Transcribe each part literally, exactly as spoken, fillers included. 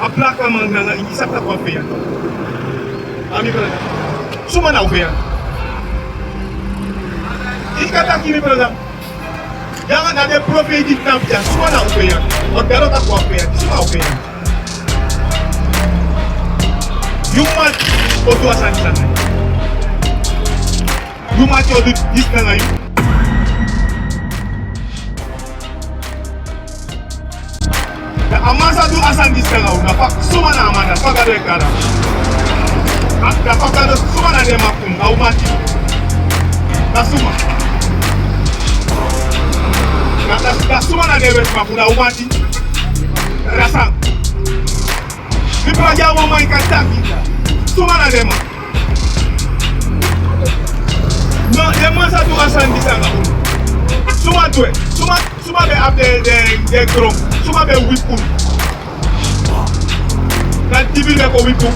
A blakaman nanga ini, sabi taki wan feya. A mi brada. Suma na un feya? Yu kan taki mi brada. Nanga na den profeiti di tapu dya, suma na un feya? Wan Gado taki wan feya. Suma un feya? Yu mati o du a sani san na yu. Yu mati o du disi nanga yu. Da a man sa du a sani disi nanga unu, da fa, suma na a man, da fa Gado e kari en. A, da fa Gado, suma na den man fu unu, na un mati. Da suma. Da, da, da suma na den wetiman fu unu, na un mati. Da san. Mi brada, wan man kan taki. Suma na den man. No, den man sa du a sani disi nanga unu. Suma du en. Suma, suma ben abi den, den, den gron. Suma ben wipi unu. Dan dibi ben kon wipi unu.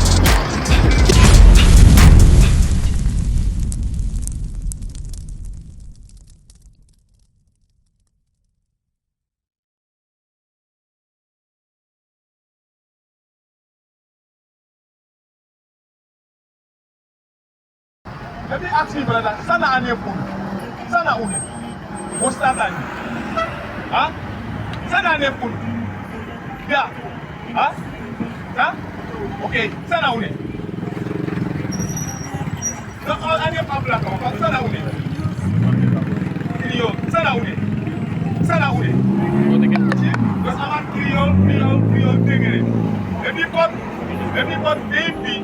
Efu yu aksi mi brada, san na a nen fu unu? San na un nen? Wo stan dati. Ha? San na a nen fu unu? Ya. Ha? Ha? Oké, san na un nen? No, a, a nen fu a blakaman, san na un nen? Kriol, san na un nen? San na un nen? Si, dus a man kriol, kriol, kriol, dengere. Efu yu poti, efu yu poti, efu yu poti,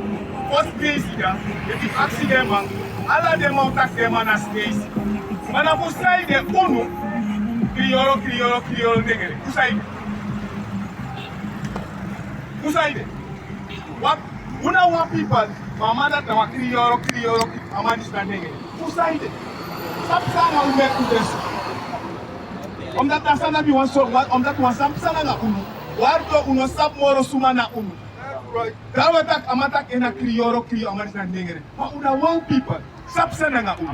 fosi keisi dya, efu yu aksi den man, ala den man o taki den man na sneisi. Ma na fu saide unu, kriol, kriol, kriol, dengere. Fu saide? Fu saide? Wan, un na wan pipel, ma a man dati na wan kriol, kriol, a man disi na dengere. Fu saide? San pasa nanga un meki un de so? Omdat a sani dati wan so, wan, omdat wan sani pasa nanga unu. Waardoor un no sabi moro suma na unu. Daarom taki a man taki en na kriol, kriol, a man disi na dengere. Ma un na wan pipel. San pasa nanga unu?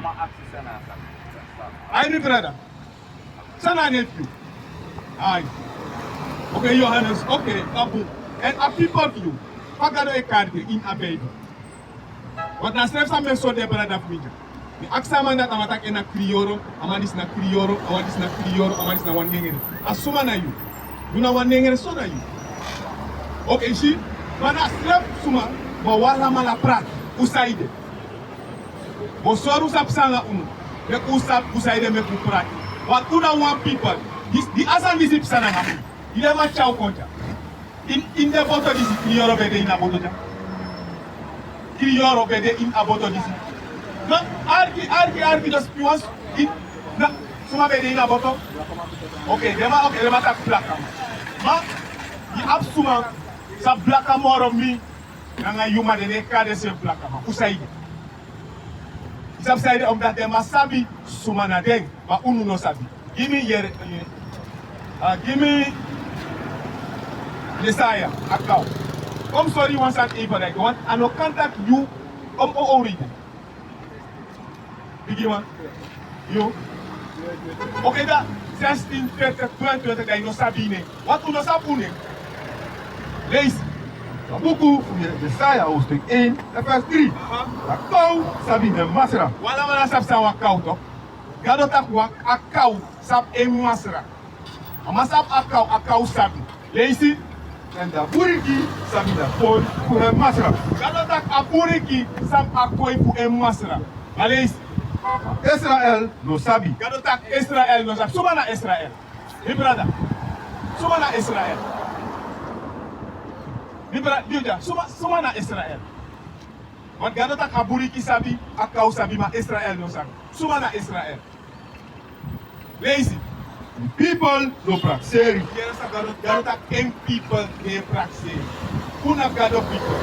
Ai, mi brada. San na a nen fu yu? Ai. Oké, Johannes. Oké, a bun. Èn a pipel fu yu, fa Gado e kari den ini a Bijbel? Want na srefi san mi e sori den brada fu mi dya. Mi aksi a man dati, a man taki en na kriol, a man disi na kriol, a man disi na kriol, a man disi na wan dengere. A suma na yu? Yu na wan dengere, so na yu. Oké, si, ma na srefi suma, ma un alamala prati. Fu saide? Bo sori un san pasa nanga unu. Meki un sabi fu saide meki un prati. Want un na wan pipel. Di, di a sani disi pasa nanga unu, di den man tyari un kon dya. Ini, ini den boto disi, kriol ben de ini a boto dya? Kriol ben de ini a boto disi? No, arki, arki, arki, dus yu wani, ini, no, suma ben de ini a boto? Oké, den man, oké, den man taki blakaman. Ma yu abi suma san blaka moro mi nanga yu, ma den no e kari densrefi blakaman. Fu saide? Yu sabi saide? Omdat den man sabi suma na den, ma unu no sabi. Gi mi yere, eh, ah, gi mi Yesaya, a kaw. Kon mi sori yu wan sani even, like, want a no kan taki yu, kon mi o, o read. Bigiman. Yu. Oké, da zestien, twintig, tweeëntwintig, dan yu no sabi nen. Want un no sabi un nen. Leisi. A buku fu Ye-, Yesaya hoofdstuk één, vers drie. Aha. A kaw sabi en masra. Un alamala sabi san wan kaw, toch? Gado taki wan, a kaw sabi en masra. A man sabi a kaw, a kaw sabi. Leisi. Èn a buriki sabi a koi fu en masra. Gado taki a buriki sabi a koi fu en masra. Ma leisi. Israel no sabi. Gado taki Israel no sabi. Suma na Israel? Mi brada. Suma na Israel? Mi bra-, Juda, suma, suma na Israel? Want Gado taki a buriki sabi, a kaw sabi, ma Israel no sabi. Suma na Israel? Leisi. Mi pipel no prakseri. Yere san Gado, Gado taki en pipel no e prakseri. Unu na Gado pipel.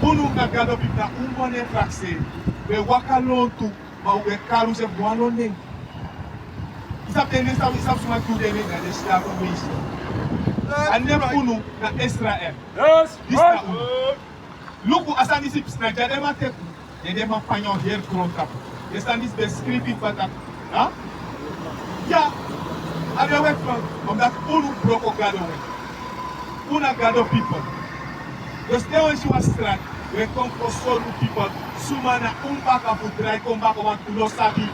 Unu na Gado pipel, na un no e prakseri. Un e waka lontu, ma un e kari unsrefi go a lon nen. Yu sabi den nen, yu sabi, yu sabi suma gi un den nen, na den slavenmeester. A nen fu unu na Israel. Yes. Disi na unu. Luku, a sani disi psa, na dya den man teki un. Den, den man panya un heri grontapu. Den sani disi ben skrifi fa taki. Ha? Ya. A den wetiman, omdat unu broko Gado wet. Un na Gado pipel. Dus te un e si wan strati, un e kon fu sori un pipel suma na un baka fu drai kon baka, want un no sabi.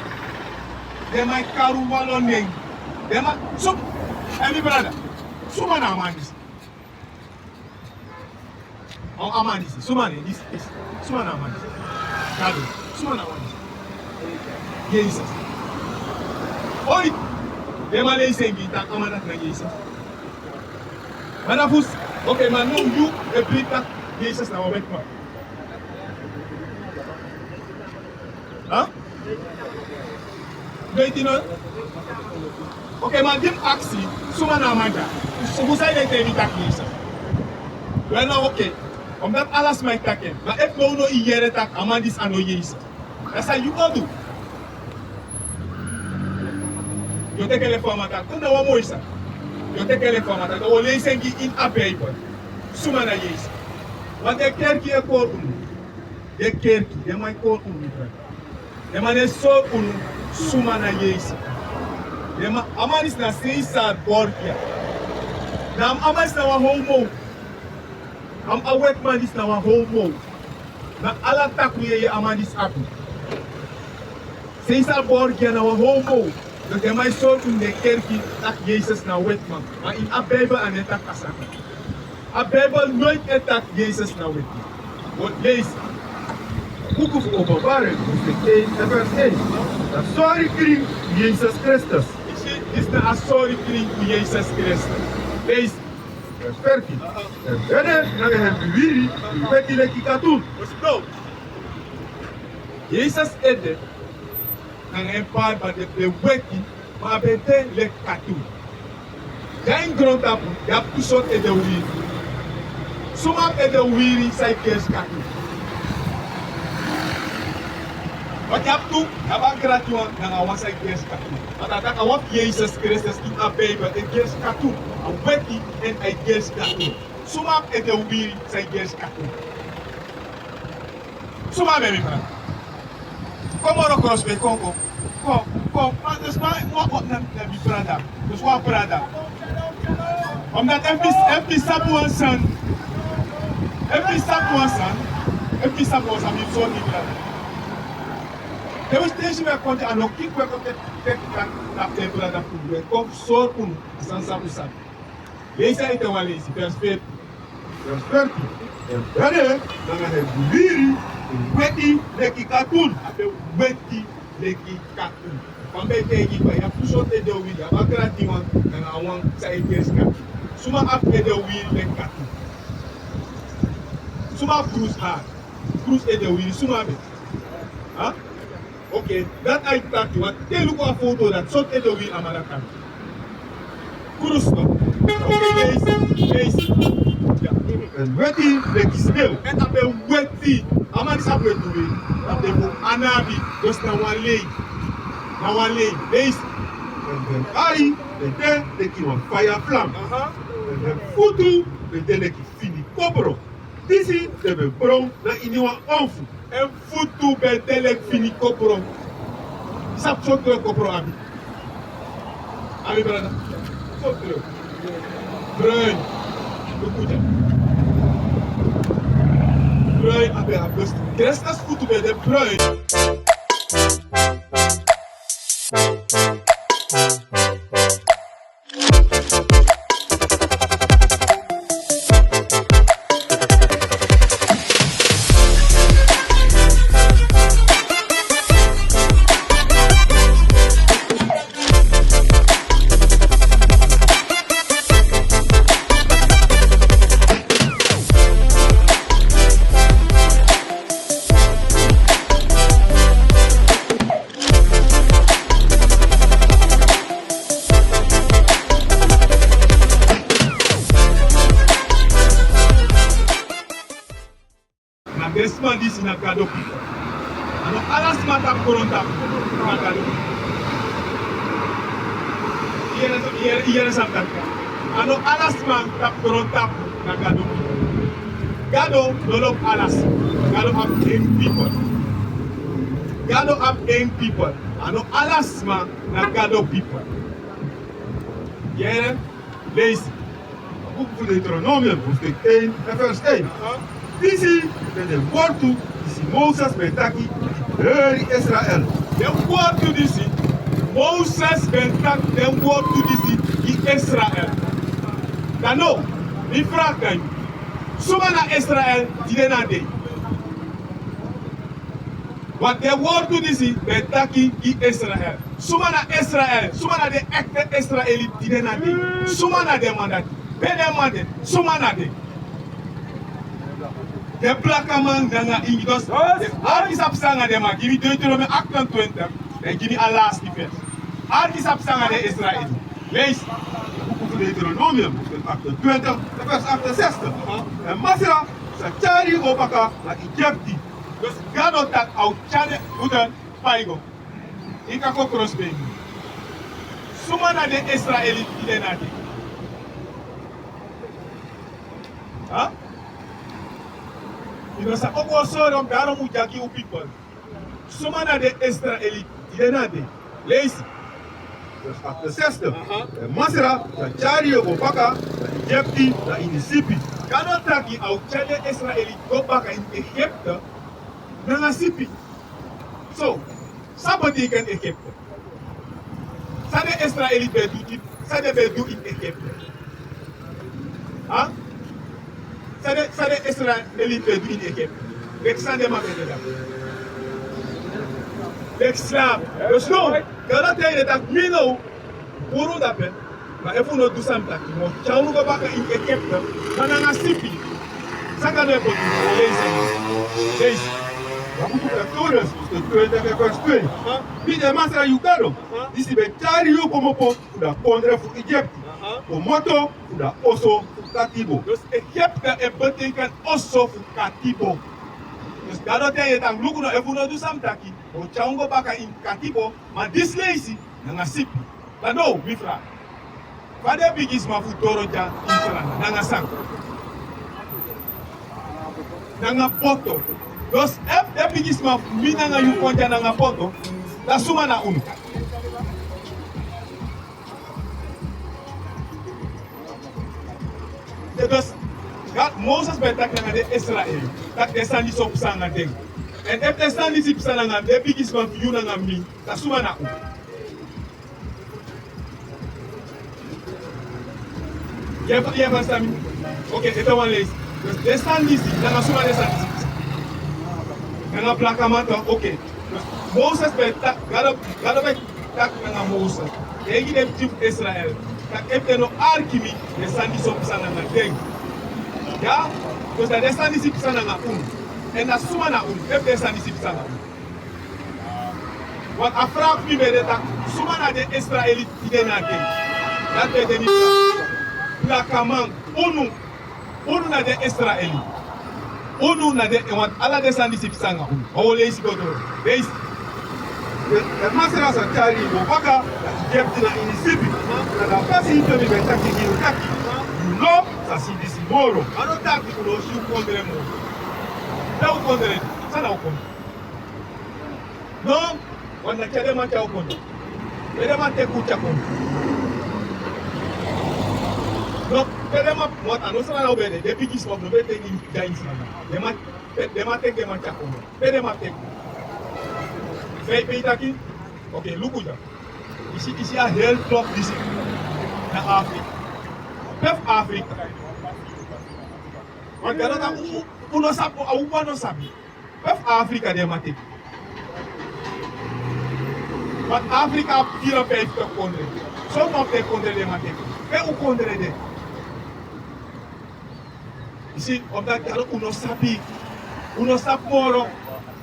Den man e kari un wanlo nen. Den man, sum, en mi brada, suma na a man disi? A man disi, suma na en disi, disi. Suma na a man disi? Gado. Suma na a man disi? Yesus. Oi! Den man leisi en gi taki a man dati na Yesus. Ma na fu, oké, ma now yu e breiti taki Yesus na wan wetiman. Ha? Weet yu no? Oké, ma di mi aksi, suma na a man dya? Fu san yu e taigi mi taki Yesus? Wel, na oké. Omdat ala sma e taki en. Ma efu now no e yere taki a man disi a no Yesus, dan san yu o du? Yu o teki en leki fa a man taki, na wan moi sani. Yu o teki en leki fa a man taki, dan wi o leisi en gi ini a Bijbel. Suma na Yesus? Want den kerki e kori unu. Den kerki, den man e kori unu, mi brada. Den man no e sori unu suma na Yesus. Den man, a man disi na Cesar Borgia. Na a man disi na wan homo. A wetiman disi na wan homo. Na ala taki wi e yere a man disi abi. Cesar Borgia na wan homo. Dus den man e sori unu den kerki taki Yesus na wetiman. Ma ini a Bijbel a no e taki a sani. A Bijbel noiti e taki Yesus na wetiman. Wi o leisi. Buku fu Openbaring, hoofdstuk één en vers één. Na sori krin fu Yesus Kristus. Yu si, disi na a sori krin fu Yesus Kristus. Leisi. Vers veertien. En dede nanga en wiwiri weti leki katun. Yesus ede nanga en paati ben de weti, ma a ben de leki katun. Dya ini grontapu yu abi tu sortu edewiwiri. Suma abi edewiwiri san e gersi katun? Want yu abi tu, yu abi a grati wan nanga wan san e gersi katun. Want a taki a wan fu Yesus Kristus ini a Bijbel e gersi katun. A weti èn a e gersi katun. Suma abi edewiwiri san e gersi katun? Suma abi en, mi brada? Kon moro krospe, kon, kon. Kon, kon. Ma dus wan, wan, wan, na, na mi brada. Dus wan brada. Omdat efu mi, efu mi sabi wan sani. Efu mi sabi wan sani. Efu mi sabi wan sani, mi sori mi brada. Te wi si, te yu si mi e kon, a no kiki wi e kon teki, teki taki na den brada fu wi e kon fu sori unu a sani san wi sabi. Leisi a ete wan leisi, vers veertien. Vers veertien. En dede nanga en wiwiri weti leki katun. A ben weti leki katun. Fa mi ben taigi yu, yu abi tu sortu edewiwiri, yu abi a grati wan nanga a wan san e gersi katun. Suma abi edewiwiri leki katun? Suma abi krusu hari? Krusu edewiwiri, suma abi en? Ha? Oké, dati a e taki, want te yu luku a foto dati, sortu edewiwiri a man dati abi? Krusu no. Oké, leisi, leisi. Ya. En weti leki snew. Èn a ben weti. A man disi abi weti weri. A ben fu a no abi, dus na wan lei. Na wan lei. Leisi. En den ai ben de leki wan faya flam. Aha. En den futu ben de leki fini kopro. Disi den ben bron na ini wan onfu. En futu ben de leki fini kopro. Sabi sortu kleur kopro abi? A mi brada. Sortu kleur? Bruin. Luku dya. Bruin a ben abi. Kristus futu ben de bruin. Na den sma disi na Gado pipel. A no ala sma tapu grontapu na Gado pipel. Yere, yere, yere san mi taki. A no ala sma tapu grontapu na Gado pipel. Gado no lobi ala sma. Gado abi en pipel. Gado abi en pipel. A no ala sma na Gado pipel. Yere, leisi. Buku fu Deuteronomium, hoofdstuk één en vers één. Disi ben de wortu disi Moses ben taki gi heri Israel. Den wortu disi Moses ben taki, den wortu disi gi Israel. Dan now, mi vraag na yu, suma na Israel tide na dei? Want den wortu disi ben taki gi Israel. Suma na Israel? Suma na den ekte Israeli tide na dei? Suma na den man dati? Pe den man de? Suma na den? Den blakaman nanga ingi. Dus, arki san psa nanga den man. Gi mi Deuteronomium achtentwintig. Dan gi mi a lasti vers. Arki san psa nanga den Israeli. Leisi. Buku fu Deuteronomium, achtentwintig, vers achtenzestig. En Masra sa tyari yu go baka na Egipti. Dus Gado taki a o tyari den, fu den pai go. Yu kan kon krosbei. Suma na den Israeli tide na dei? Ha? Yu no sa opo sori, daarom un dyaki un pipel. Suma na den Israeli tide na dei? Leisi. Vers achtenzestig. Aha. En Masra sa tyari yu go baka na Egipti, na ini sipi. Gado taki a o tyari den Israeli go baka ini Egipte nanga sipi. So, san betekent Egipte? San den Israeli ben du, san den ben du ini Egipte? Ha? San den, san den Israeli ben du ini Egipte? Leki san den man ben de dati? Leki slaaf. Dus now, Gado taigi den taki mi now, puru dape. Ma efu un no du san mi taki, mi o tyari unu go baka ini Egipte, ma nanga sipi. San Gado e poti? Leisi. Leisi. Wan buku fu Exodus, hoofdstuk twintig en vers twee. Aha. Mi de Masra yu Gado, aha, disi ben tyari yu komopo fu a kondre fu Egipte, aha, komoto fu a oso fu katibo. Dus Egipte e betekent oso fu katibo. Dus Gado taigi den taki luku now, efu un no du san mi taki, mi o tyari unu go baka ini katibo, ma disi leisi nanga sipi. Dan now, mi vraag. Fa den bigisma fu doro dya ini Sranan, nanga san? Nanga poto. Dus efu den bigisma fu mi nanga yu kon dya nanga poto, dan suma na unu? Dus, Gado, Moses ben taki nanga den Israeli, taki den sani disi o psa nanga den. En efu den sani disi psa nanga den bigisma fu yu nanga mi, dan suma na unu? Yu e, yu e ferstan mi? Oké, ete wan leisi. Dus den sani disi, nanga suma den sani disi psa? Nanga blakaman toch, oké. Dus Moses ben taki, Gado, Gado ben taki nanga Moses, taigi den pikin fu Israel, taki efu den no arki mi, den sani disi o psa nanga den. Ya? Dus dan den sani disi psa nanga unu. En dan suma na unu, efu den sani disi psa nanga unu? Want a vraag fu mi ben de taki, suma na den Israeli tide na dei? Dati ben de mi vraag. Blakaman, unu, unu na den Israeli. Unu na den, want ala den sani disi psa nanga unu. Wi o leisi go doro. Leisi. En Masra sa tyari yu go baka na Egipte, na ini sipi. Na a fasi pe mi ben taki gi yu taki, yu no sa si disi moro. A no taki un no si un kondre moro. Pe un kondre de? San na un kondre? No, want na tyari den man tyari un kondre. Pe den man teki un tyari kondre? No, pe den man, want a no Sranan un ben de, den bigisma fu unu no ben de ini, dya ini Sranan. Den man, pe den man teki den man tyari kondre? Pe den man teki? San yu ben taki? Oké, luku dya. Yu si, yu si a heri toki disi na Afrika. Pe fu Afrika? Want Gado taki un, un no sabi, a un no sabi. Pe fu Afrika den man teki? Want Afrika abi vierenvijftig kondre. Son fu den kondre den man teki. Pe un kondre de? Yu si, omdat Gado, un no sabi. Un no sabi moro.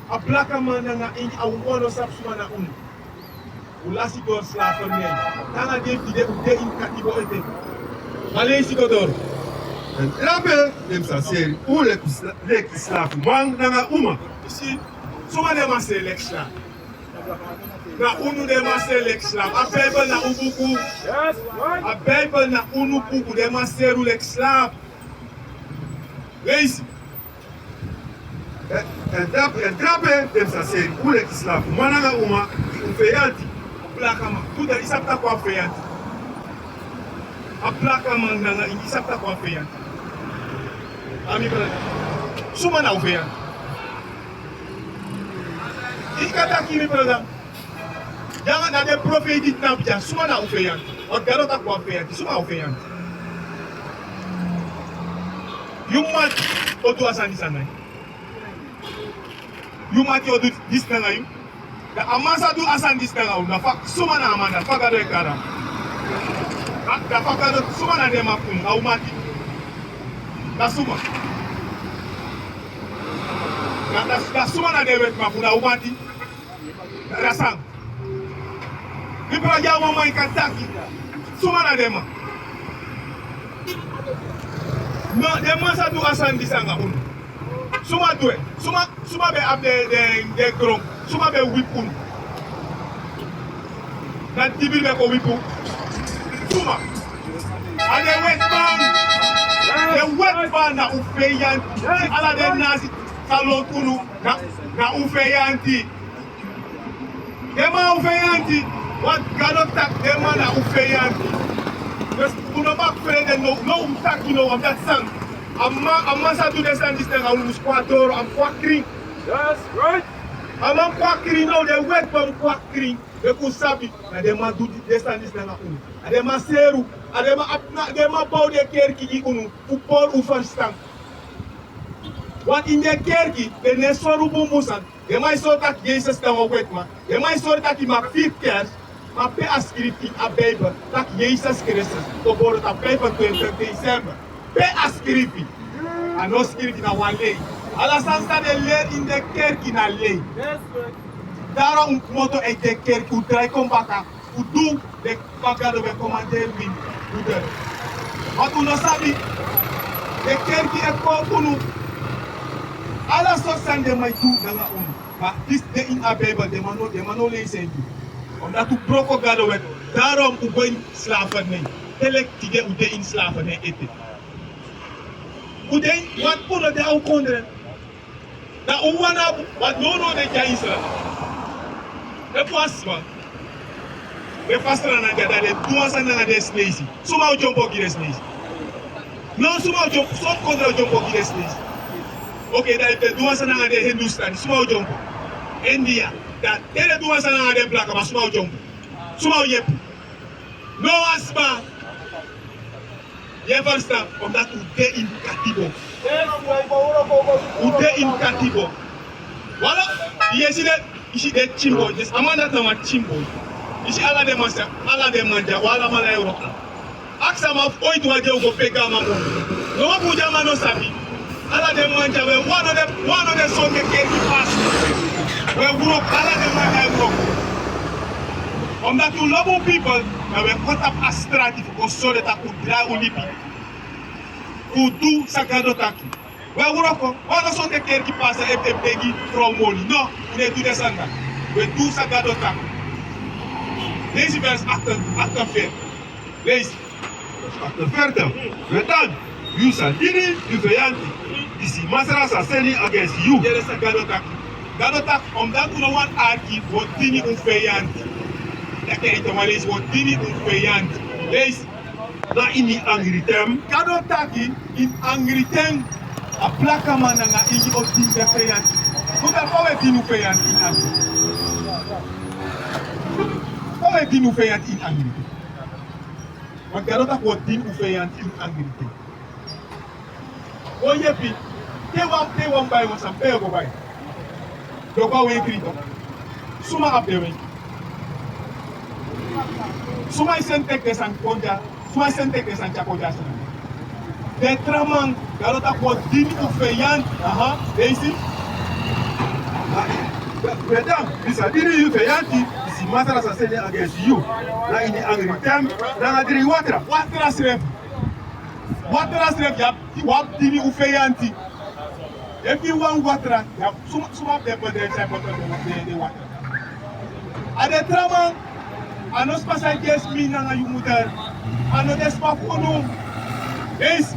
A blakaman nanga ingi, a un no sabi suma na unu. Un lasi doro slavernij. Te na den tide un de ini katibo ete. Wi o leisi go doro. En drape den sa seri un leki sla-, leki slafuman nanga uma. Yu si, suma den man seri leki slafu? Na unu den man seri leki slafu. A Bijbel na un buku. A Bijbel na unu buku, den man seri un leki slafu. Leisi. En, en drape, en drape den sa seri un leki slafuman nanga uma gi un feyanti. Blakaman, tu dan yu sabi taki wan feyanti. A blakaman nanga ini, sabi taki wan feyanti. A mi brada. Suma na un feyanti? Yu kan taki, mi brada. Nanga na den profeiti tnapu dya, suma na un feyanti? Wan Gado taki wan feyanti, suma na un feyanti? Yu mati o du a sani disi nanga yu. Yu mati o du disi nanga yu. Da a man sa du a sani disi nanga unu, da fa, suma na a man, da fa Gado e kari en? Da, da fa Gado, suma na den man fu unu, na un mati? Da suma? Da, da, da suma na den wetiman fu unu, na un mati? Da, da san? Di brada, wan man kan taki. Suma na den man? No, den man sa du a sani disi nanga unu. Suma du en? Suma, suma ben abi den, den, den gron? Suma ben wipi unu? Na dibri ben kon wipi unu? Suma? A den wetiman. Den wetiman na un feyanti. Ala den nasi sa lontu unu, na, na un feyanti. Den man na un feyanti. Wan Gado taki den man na un feyanti. Dus un no mag frede, no, no, un taki no, omdat san? A man, a man sa du den sani disi nanga unu, mus kon a doro, a mus kon a krin. That's right. A man mus kon a krin now, den wetiman mus kon a krin. Meki un sabi, na den man du den sani disi nanga unu. A den man seri unu, a den man abi, na den man bow den kerki gi unu, fu pori un ferstan. Want ini den kerki, den no e sori un bunbun sani. Den man e sori taki Yesus na wan wetiman. Den man e sori taki yu mag firi kerst, ma pe a skrifi a Bijbel taki Yesus Kristus gebore tapu vijfentwintig december? Pe a skrifi? A no skrifi, na wan lei. Ala sani san den leri ini den kerki na lei. Daarom un komoto uit den kerki, un drai kon baka. Un du den fa Gado ben komanderi wi, un du. Want un no sabi, den kerki e kon unu. Ala sortu sani den man e du nanga unu. Ma disi de ini a Bijbel, den man no, den man no leisi en gi unu. Omdat un broko Gado wet, daarom un go ini slavernij. Te leki tide un de ini slavernij ete. Un de ini, want un no de a un kondre. Na un wani abi, want nownow den tyari Israel. Efu wan sma ben fastran na dya, dan den du wan sani nanga den sneisi. Suma o dyompo gi den sneisi? No, suma o dyompo, son kondre o dyompo gi den sneisi. Oké, dan efu den du wan sani nanga den Hindustani, suma o dyompo? India. Dan te den du wan sani nanga den blakaman, suma o dyompo? Suma o yepi? No wan sma. Yu e ferstan, omdat un de ini katibo. Un de ini katibo. Wala, yu e si den, yu si den tyinboi, dus a man dati na wan tyinboi. Yu si ala den man sa, ala den man dya, wi alamala e wroko. Aksi a man fu oiti wan dei un go peki a man moni. No wan bun di a man no sabi. Ala den man dya, we wan no den, wan no den sonde kerki pasa. We wroko, ala den man dya e wroko. Omdat un lobi un pipel, dan we kon tapu a strati fu kon sori den taki un drai un libi. Fu du san Gado taki. We wroko, wan no sonde kerki pasa efu, efu den gi frow moni. No, un no e du den sani dati. We du san Gado taki. Leisi vers acht, acht en veertig. Leisi. Acht en veertig. We dan, yu sa dini yu feyanti disi Masra sa seni against yu. Yere san Gado taki. Gado taki, omdat un no wani arki, un o dini un feyanti. Dati e ete wan leisi, un o dini un feyanti. Leisi. Na ini angri ten. Gado taki, ini angri ten, a blakaman nanga yu o dini den feyanti. Brada, fa un e dini un feyanti ini angri ten? Fa un e dini un feyanti ini angri ten? Want Gado taki un o dini un feyanti ini angri ten. Un o yepi, te wan, te wan bai wan sani, pe yu o go bai? Yu o go a wenkri. Suma abi den wenkri? Suma e seni teki den sani kon dya? Suma e seni teki den sani tyari kon dya? Den tra man, Gado taki un o dini un feyanti. Aha, leisi. We dan, yu sa dini yu feyanti disi Masra sa seni against yu. Na ini angri ten, nanga dringi watra. Watra srefi. Watra srefi, ya, yu abi dini un feyanti. Efu yu wani watra, ya, suma, suma abi den bedrijf san e boto den, den, den watra? A den tra man, a no sma san e gi en smin nanga yu muder. A no den sma fu unu. Leisi.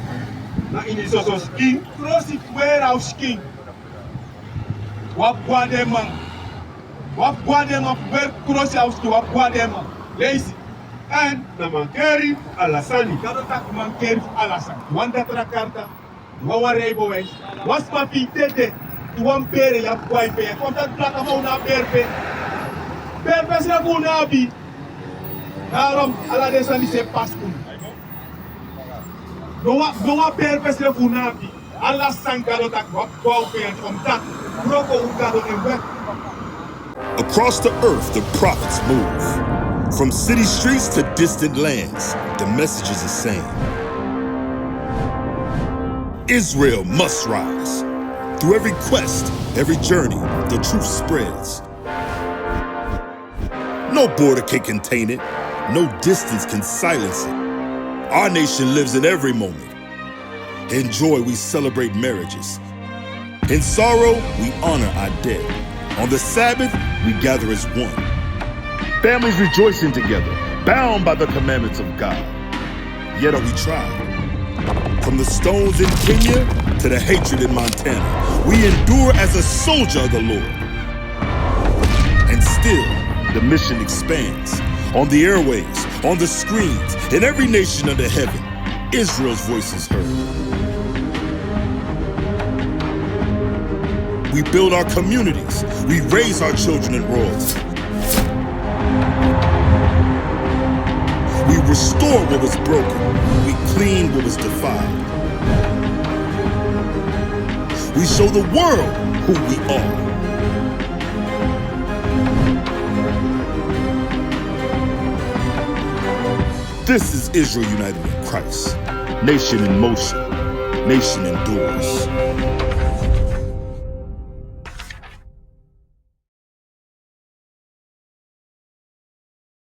Na ini soso skin. Krosi fu weri a un skin. Un abi go na den man. Un abi go na den man fu weri krosi a un skin, un abi go na den man. Leisi. Èn na mankeri fu ala sani. Gado taki mankeri fu ala sani. Wan datra karta, wan, wan rijbewijs, wan sma fu yu dede, yu wan bere, yu abi gwe na yu fesi. Omdat blakaman, un no abi bere fesi. Bere fesi fu un no abi. Daarom ala den sani disi e pasi unu. No wan, no wan bere fesi fu un no abi. Ala sani Gado taki, wan, wan, un fesi, omdat broko un Gado en wet. Across the earth, the prophets move. From city streets to distant lands, the message is the same. Israel must rise. Through every quest, every journey, the truth spreads. No border can contain it. No distance can silence it. Our nation lives in every moment. In joy, we celebrate marriages. In sorrow, we honor our dead. On the Sabbath, we gather as one. Families rejoicing together, bound by the commandments of God. Yet are we tried. From the stones in Kenya to the hatred in Montana, we endure as a soldier of the Lord. And still, the mission expands. On the airwaves, on the screens, in every nation under heaven, Israel's voice is heard. We build our communities. We raise our children in royalty. We restore what was broken. We clean what was defiled. We show the world who we are. This is Israel united in Christ. Nation in motion. Nation endures.